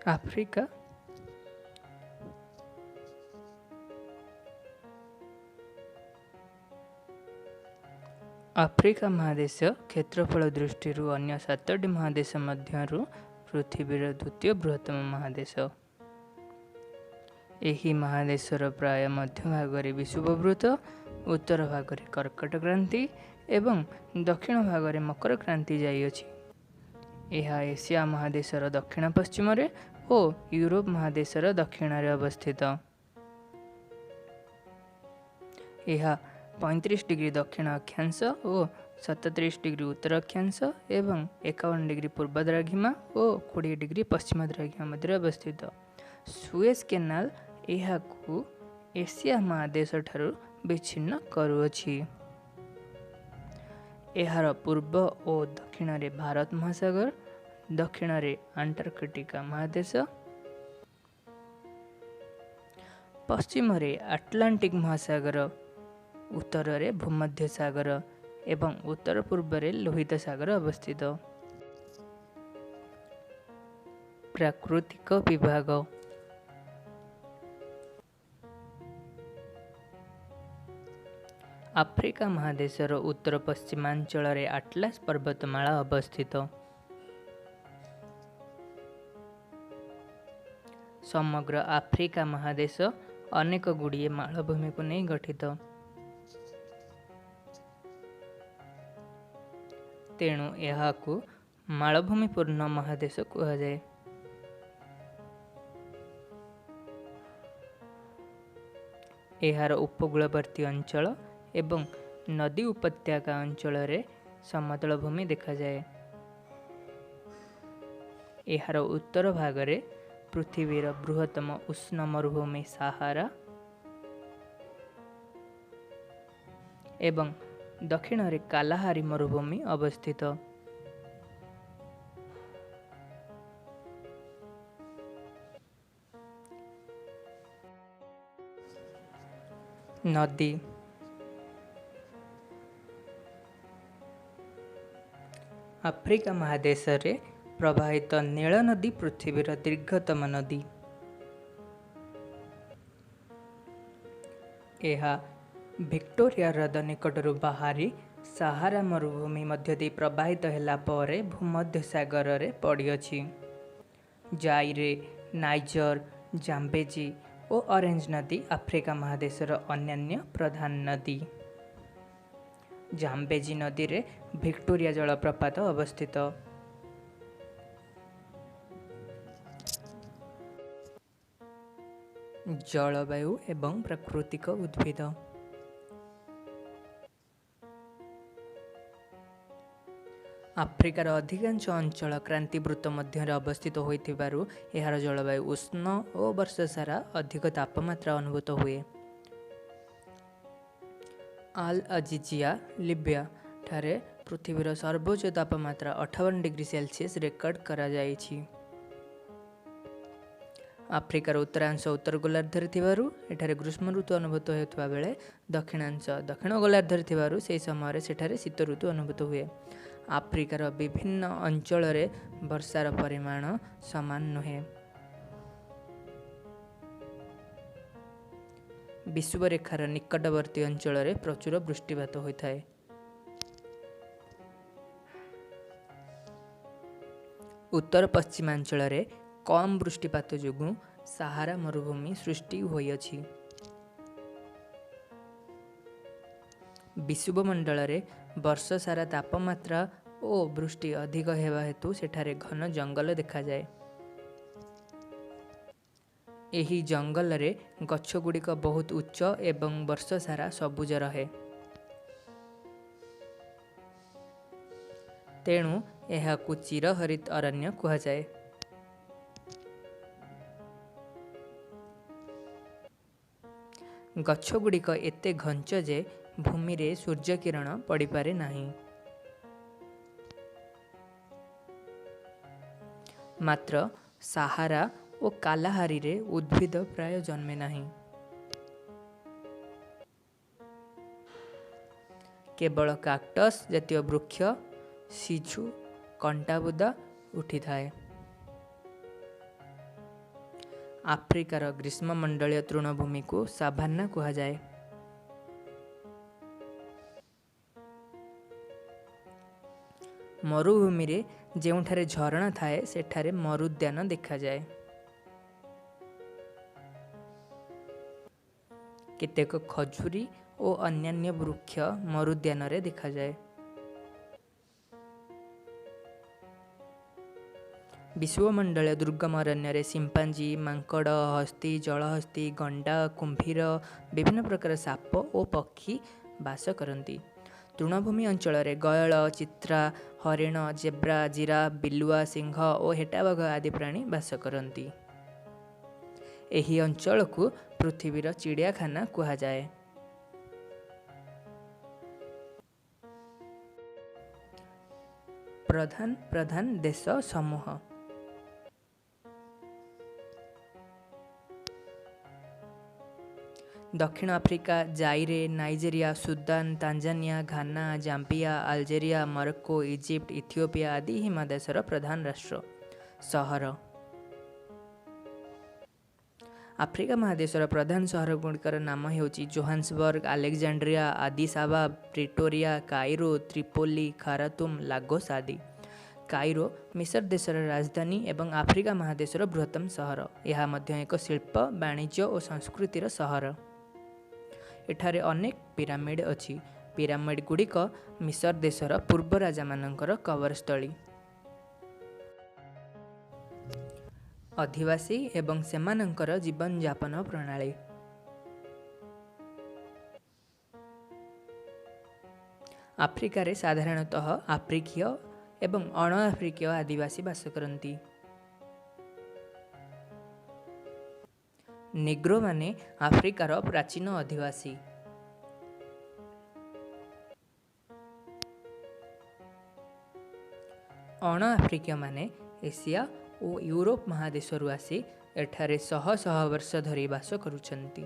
Africa Africa ମହାଦେଶ କ୍ଷେତ୍ରଫଳ ଦୃଷ୍ଟିରୁ ଅନ୍ୟ 7ଟି ମହାଦେଶ ମଧ୍ୟରୁ ପୃଥିବୀର ଦ୍ୱିତୀୟ ବୃହତ୍ତମ ମହାଦେଶ। ଏହି ମହାଦେଶର ପ୍ରାୟ ମଧ୍ୟଭାଗରେ ବିଷୁବବୃତ୍ତ, ଉତ୍ତର ଭାଗରେ କର୍କଟ କ୍ରାନ୍ତି ଏବଂ ଦକ୍ଷିଣ ଭାଗରେ ମକର କ୍ରାନ୍ତି ଯାଇଅଛି। ଏହା ଏସିଆ ମହାଦେଶର ଦକ୍ଷିଣ ପଶ୍ଚିମରେ ଓ ୟୁରୋପ ମହାଦେଶର ଦକ୍ଷିଣରେ ଅବସ୍ଥିତ। ଏହା 35 ଡିଗ୍ରୀ ଦକ୍ଷିଣ ଅକ୍ଷାଂଶ ଓ 37 ଡିଗ୍ରୀ ଉତ୍ତର ଅକ୍ଷାଂଶ ଏବଂ 51 ଡିଗ୍ରୀ ପୂର୍ବ ଦ୍ରାଘିମା ଓ 20 ଡିଗ୍ରୀ ପଶ୍ଚିମ ଦ୍ରାଘିମା ମଧ୍ୟରେ ଅବସ୍ଥିତ। ସୁଏଜ୍ କେନାଲ ଏହାକୁ ଏସିଆ ମହାଦେଶଠାରୁ ବିଚ୍ଛିନ୍ନ କରୁଅଛି। ଏହାର ପୂର୍ବ ଓ ଦକ୍ଷିଣରେ ଭାରତ ମହାସାଗର, ଦକ୍ଷିଣରେ ଆଣ୍ଟାର୍କଟିକା ମହାଦେଶ, ପଶ୍ଚିମରେ ଆଟଲାଣ୍ଟିକ ମହାସାଗର, ଉତ୍ତରରେ ଭୂମଧ୍ୟ ସାଗର ଏବଂ ଉତ୍ତର ପୂର୍ବରେ ଲୋହିତ ସାଗର ଅବସ୍ଥିତ। ପ୍ରାକୃତିକ ବିଭାଗ। ଆଫ୍ରିକା ମହାଦେଶର ଉତ୍ତର ପଶ୍ଚିମାଞ୍ଚଳରେ ଆଟଲାସ ପର୍ବତମାଳା ଅବସ୍ଥିତ। ସମଗ୍ର ଆଫ୍ରିକା ମହାଦେଶ ଅନେକ ଗୁଡ଼ିଏ ମାଳଭୂମିକୁ ନେଇ ଗଠିତ। ତେଣୁ ଏହାକୁ ମାଳଭୂମିପୂର୍ଣ୍ଣ ମହାଦେଶ କୁହାଯାଏ। ଏହାର ଉପକୂଳବର୍ତ୍ତୀ ଅଞ୍ଚଳ ଏବଂ ନଦୀ ଉପତ୍ୟକା ଅଞ୍ଚଳରେ ସମତଳ ଭୂମି ଦେଖାଯାଏ। ଏହାର ଉତ୍ତର ଭାଗରେ ପୃଥିବୀର ବୃହତ୍ତମ ଉଷ୍ଣ ମରୁଭୂମି ସାହାରା ଏବଂ ଦକ୍ଷିଣରେ କାଲାହାରି ମରୁଭୂମି ଅବସ୍ଥିତ। ନଦୀ। ଆଫ୍ରିକା ମହାଦେଶରେ ପ୍ରବାହିତ ନୀଳ ନଦୀ ପୃଥିବୀର ଦୀର୍ଘତମ ନଦୀ। ଏହା ଭିକ୍ଟୋରିଆ ହ୍ରଦ ନିକଟରୁ ବାହାରି ସାହାରା ମରୁଭୂମି ମଧ୍ୟ ଦେଇ ପ୍ରବାହିତ ହେଲା ପରେ ଭୂମଧ୍ୟ ସାଗରରେ ପଡ଼ିଅଛି। ଜାଇରେ, ନାଇଜର, ଜାମ୍ବେଜି ଓ ଅରେଞ୍ଜ ନଦୀ ଆଫ୍ରିକା ମହାଦେଶର ଅନ୍ୟାନ୍ୟ ପ୍ରଧାନ ନଦୀ। ଜାମ୍ବେଜି ନଦୀରେ ଭିକ୍ଟୋରିଆ ଜଳପ୍ରପାତ ଅବସ୍ଥିତ। ଜଳବାୟୁ ଏବଂ ପ୍ରାକୃତିକ ଉଦ୍ଭିଦ। ଆଫ୍ରିକାର ଅଧିକାଂଶ ଅଞ୍ଚଳ କ୍ରାନ୍ତିବୃତ୍ତ ମଧ୍ୟରେ ଅବସ୍ଥିତ ହୋଇଥିବାରୁ ଏହାର ଜଳବାୟୁ ଉଷ୍ଣ ଓ ବର୍ଷସାରା ଅଧିକ ତାପମାତ୍ରା ଅନୁଭୂତ ହୁଏ। ଆଲ୍ ଅଜିଜିଆ, ଲିବିଆ ଠାରେ ପୃଥିବୀର ସର୍ବୋଚ୍ଚ ତାପମାତ୍ରା 58 ଡିଗ୍ରୀ ସେଲସିୟସ୍ ରେକର୍ଡ କରାଯାଇଛି। ଆଫ୍ରିକାର ଉତ୍ତରାଂଶ ଉତ୍ତର ଗୋଲାର୍ଦ୍ଧରେ ଥିବାରୁ ଏଠାରେ ଗ୍ରୀଷ୍ମ ଋତୁ ଅନୁଭୂତ ହେଉଥିବା ବେଳେ ଦକ୍ଷିଣାଂଶ ଦକ୍ଷିଣ ଗୋଲାର୍ଦ୍ଧରେ ଥିବାରୁ ସେହି ସମୟରେ ସେଠାରେ ଶୀତ ଋତୁ ଅନୁଭୂତ ହୁଏ। ଆଫ୍ରିକାର ବିଭିନ୍ନ ଅଞ୍ଚଳରେ ବର୍ଷାର ପରିମାଣ ସମାନ ନୁହେଁ। ବିଷୁବରେଖାର ନିକଟବର୍ତ୍ତୀ ଅଞ୍ଚଳରେ ପ୍ରଚୁର ବୃଷ୍ଟିପାତ ହୋଇଥାଏ। ଉତ୍ତର ପଶ୍ଚିମାଞ୍ଚଳରେ କମ୍ ବୃଷ୍ଟିପାତ ଯୋଗୁଁ ସାହାରା ମରୁଭୂମି ସୃଷ୍ଟି ହୋଇଅଛି। ବିଷୁବମଣ୍ଡଳରେ ବର୍ଷସାରା ତାପମାତ୍ରା ଓ ବୃଷ୍ଟି ଅଧିକ ହେବା ହେତୁ ସେଠାରେ ଘନ ଜଙ୍ଗଲ ଦେଖାଯାଏ। ଏହି ଜଙ୍ଗଲରେ ଗଛଗୁଡ଼ିକ ବହୁତ ଉଚ୍ଚ ଏବଂ ବର୍ଷସାରା ସବୁଜ ରହେ। ତେଣୁ ଏହାକୁ ଚିରହରିତ ଅରଣ୍ୟ କୁହାଯାଏ। ଗଛଗୁଡ଼ିକ ଏତେ ଘଞ୍ଚ ଯେ ଭୂମିରେ ସୂର୍ଯ୍ୟକିରଣ ପଡ଼ିପାରେ ନାହିଁ। ମାତ୍ର ସାହାରା ଓ କାଲାହାରିରେ ଉଦ୍ଭିଦ ପ୍ରାୟ ଜନ୍ମେ ନାହିଁ। କେବଳ କାକ୍ଟସ୍ ଜାତୀୟ ବୃକ୍ଷ, ସିଝୁ, କଣ୍ଟାବୁଦା ଉଠିଥାଏ। ଆଫ୍ରିକାର ଗ୍ରୀଷ୍ମମଣ୍ଡଳୀୟ ତୃଣଭୂମିକୁ ସାଭାନ୍ନା କୁହାଯାଏ। ମରୁଭୂମିରେ ଯେଉଁଠାରେ ଝରଣା ଥାଏ, ସେଠାରେ ମରୁଦ୍ୟାନ ଦେଖାଯାଏ। କେତେକ ଖଜୁରୀ ଓ ଅନ୍ୟାନ୍ୟ ବୃକ୍ଷ ମରୁଦ୍ୟାନରେ ଦେଖାଯାଏ। ବିଷୁବମଣ୍ଡଳୀୟ ଦୁର୍ଗମ ଅରଣ୍ୟରେ ସିମ୍ପାଞ୍ଜି, ମାଙ୍କଡ଼, ହସ୍ତୀ, ଜଳହସ୍ତୀ, ଗଣ୍ଡା, କୁମ୍ଭୀର, ବିଭିନ୍ନ ପ୍ରକାର ସାପ ଓ ପକ୍ଷୀ ବାସ କରନ୍ତି। ତୃଣଭୂମି ଅଞ୍ଚଳରେ ଗୟଳ, ଚିତ୍ରା, ହରିଣ, ଜେବ୍ରା, ଜିରାଫ, ବିଲୁଆ, ସିଂହ ଓ ହେଟାବାଘ ଆଦି ପ୍ରାଣୀ ବାସ କରନ୍ତି। ଏହି ଅଞ୍ଚଳକୁ ପୃଥିବୀର ଚିଡ଼ିଆଖାନା କୁହାଯାଏ। ପ୍ରଧାନ ପ୍ରଧାନ ଦେଶ ସମୂହ। ଦକ୍ଷିଣ Africa, Zaire, Nigeria, Sudan, Tanzania, Ghana, Zambia, Algeria, Morocco, Egypt, Ethiopia ଆଦି ଏହି ମହାଦେଶର ପ୍ରଧାନ ରାଷ୍ଟ୍ର। ସହର। ଆଫ୍ରିକା ମହାଦେଶର ପ୍ରଧାନ ସହରଗୁଡ଼ିକର ନାମ ହେଉଛି Johannesburg, Alexandria, Addis Ababa, Pretoria, Cairo, Tripoli, Khartoum, Lagos ଆଦି। କାଇରୋ ମିଶର ଦେଶର ରାଜଧାନୀ ଏବଂ ଆଫ୍ରିକା ମହାଦେଶର ବୃହତ୍ତମ ସହର। ଏହା ମଧ୍ୟ ଏକ ଶିଳ୍ପ, ବାଣିଜ୍ୟ ଓ ସଂସ୍କୃତିର ସହର। ଏଠାରେ ଅନେକ ପିରାମିଡ଼ ଅଛି। ପିରାମିଡ଼ ଗୁଡ଼ିକ ମିଶର ଦେଶର ପୂର୍ବ ରାଜାମାନଙ୍କର କବରସ୍ଥଳୀ। ଅଧିବାସୀ ଏବଂ ସେମାନଙ୍କର ଜୀବନଯାପନ ପ୍ରଣାଳୀ। ଆଫ୍ରିକାରେ ସାଧାରଣତଃ ଆଫ୍ରିକୀୟ ଏବଂ ଅଣ ଆଫ୍ରିକୀୟ ଆଦିବାସୀ ବାସ କରନ୍ତି। ନିଗ୍ରୋମାନେ ଆଫ୍ରିକାର ପ୍ରାଚୀନ ଅଧିବାସୀ। ଅଣ ଆଫ୍ରିକୀୟମାନେ ଏସିଆ ଓ ୟୁରୋପ ମହାଦେଶରୁ ଆସି ଏଠାରେ ଶହ ଶହ ବର୍ଷ ଧରି ବାସ କରୁଛନ୍ତି।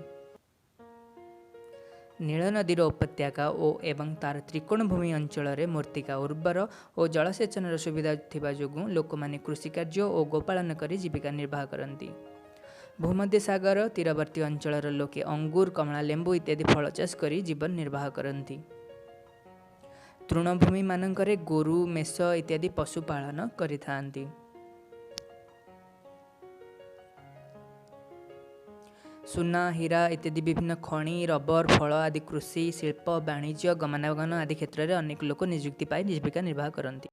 ନୀଳ ନଦୀର ଉପତ୍ୟକା ଓ ଏବଂ ତାର ତ୍ରିକୋଣଭୂମି ଅଞ୍ଚଳରେ ମୃତ୍ତିକା ଉର୍ବର ଓ ଜଳସେଚନର ସୁବିଧା ଥିବା ଯୋଗୁଁ ଲୋକମାନେ କୃଷିକାର୍ଯ୍ୟ ଓ ଗୋପାଳନ କରି ଜୀବିକା ନିର୍ବାହ କରନ୍ତି। ଭୂମଧ୍ୟସାଗର ତୀରବର୍ତ୍ତୀ ଅଞ୍ଚଳର ଲୋକେ ଅଙ୍ଗୁର, କମଳା, ଲେମ୍ବୁ ଇତ୍ୟାଦି ଫଳ ଚାଷ କରି ଜୀବନ ନିର୍ବାହ କରନ୍ତି। ତୃଣଭୂମିମାନଙ୍କରେ ଗୋରୁ, ମେଷ ଇତ୍ୟାଦି ପଶୁପାଳନ କରିଥାନ୍ତି। ସୁନା, ହୀରା ଇତ୍ୟାଦି ବିଭିନ୍ନ ଖଣି, ରବର, ଫଳ ଆଦି କୃଷି, ଶିଳ୍ପ, ବାଣିଜ୍ୟ, ଗମନାଗମନ ଆଦି କ୍ଷେତ୍ରରେ ଅନେକ ଲୋକ ନିଯୁକ୍ତି ପାଇ ଜୀବିକା ନିର୍ବାହ କରନ୍ତି।